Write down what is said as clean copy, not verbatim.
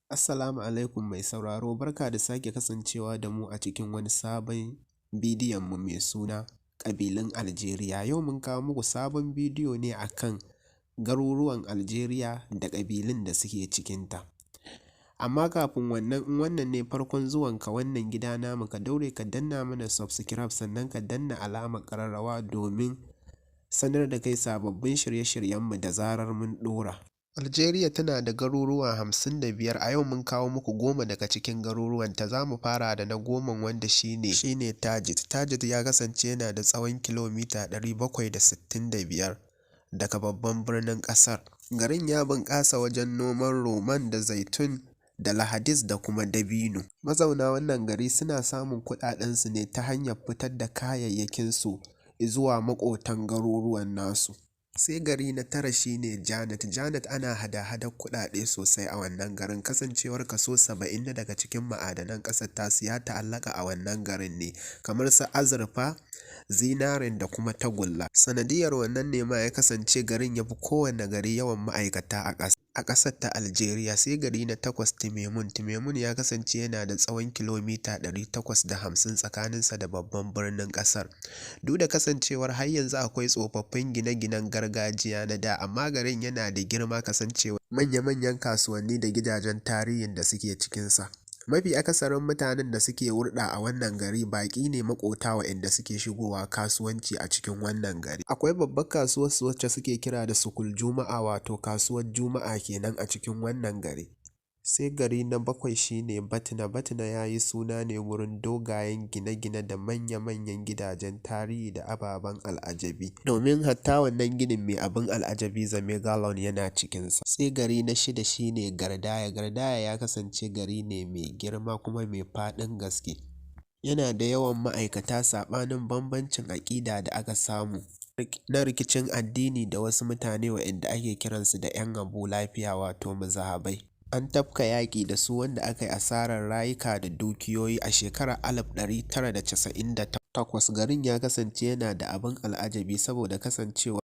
Assalamu alaikum mai sauraro, barka da sake kasancewa da mu a cikin wani sabon bidiyonmu mai suna ƙabilun Aljeriya. Yau mun kawo muku sabon bidiyo ne a kan garuruwan Aljeriya da ƙabilun da suke cikinta. Amma kafin wannan, in wannan ne farkon zuwanka wannan gida namu, ka daure ka danna mana subscribe, sannan ka danna alamar ƙararrawa domin sanar da kai sababbin shirye-shiryenmu da zarar mun ɗora. Aljeriya tana da garuruwa 55. A yau mun kawo muku 10 daga cikin garuruwanta. Za mu fara da na 10n, wanda shi ne Tajit. Tajit ya kasance yana da tsawon kilomita 765 daga babban birnin ƙasar. Garin ya bunƙasa wajen noman roman da zaitun da lahadis da kuma dabino. Mazauna wannan gari suna samun kuɗaɗensu ne ta hanyar fitar da kayayyakinsu zuwa maƙotan garuruwan nasu. Sai gari na tara shi ne Janet. Janet ana hada-hadar kuɗaɗe sosai a wannan garin, kasancewar kaso 70 na daga cikin ma'adanan ƙasar tasu ya ta'allaka a wannan garin ne, kamar su azurfa, zinaren da kuma tagulla. Sanadiyyar wannan ne ma ya kasance garin ya fi kowane gari yawan ma'aikata a ƙasar ta Aljeriya. Sai gari na takwas, Timemun. Timemun ya kasance yana da tsawon kilomita 850 tsakaninsa da babban birnin ƙasar. Duk da kasancewar har yanzu akwai tsofaffin gine-ginen gargajiya na da, amma garin yana da girma kasancewar manya-manyan kasuwanni da gidajen tarihin da suke cikinsa. Mafi akasarin mutanen da suke hulɗa a wannan gari baƙi ne maƙota waɗanda suke shigowa kasuwanci a cikin wannan gari. Akwai babbar kasuwarsu wacce suke kira da Sukul Juma'a, wato kasuwar Juma'a kenan a cikin wannan gari. Sai gari na bakwai shi ne Batna. Batna ya yi suna ne wurin dogayen gine-gine da manya-manyan gidajen tarihi da ababen al'ajabi. Domin hatta wannan ginin mai abin al'ajabi, The Megalon, yana cikinsa. Sai gari na shida shi ne Gardaya. Gardaya ya kasance gari ne mai girma kuma mai faɗin gaske. Yana da yawan ma'aikata saɓanin bambancin aƙida da aka samu na rikicin addini da wasu mutane waɗanda ake kiransu da 'yan abu lafiya, wato muzahabai. An tafka yaƙi da su wanda aka yi asarar rayuka da dukiyoyi a shekarar 1998. Garin ya kasance yana da abin al'ajabi saboda kasancewar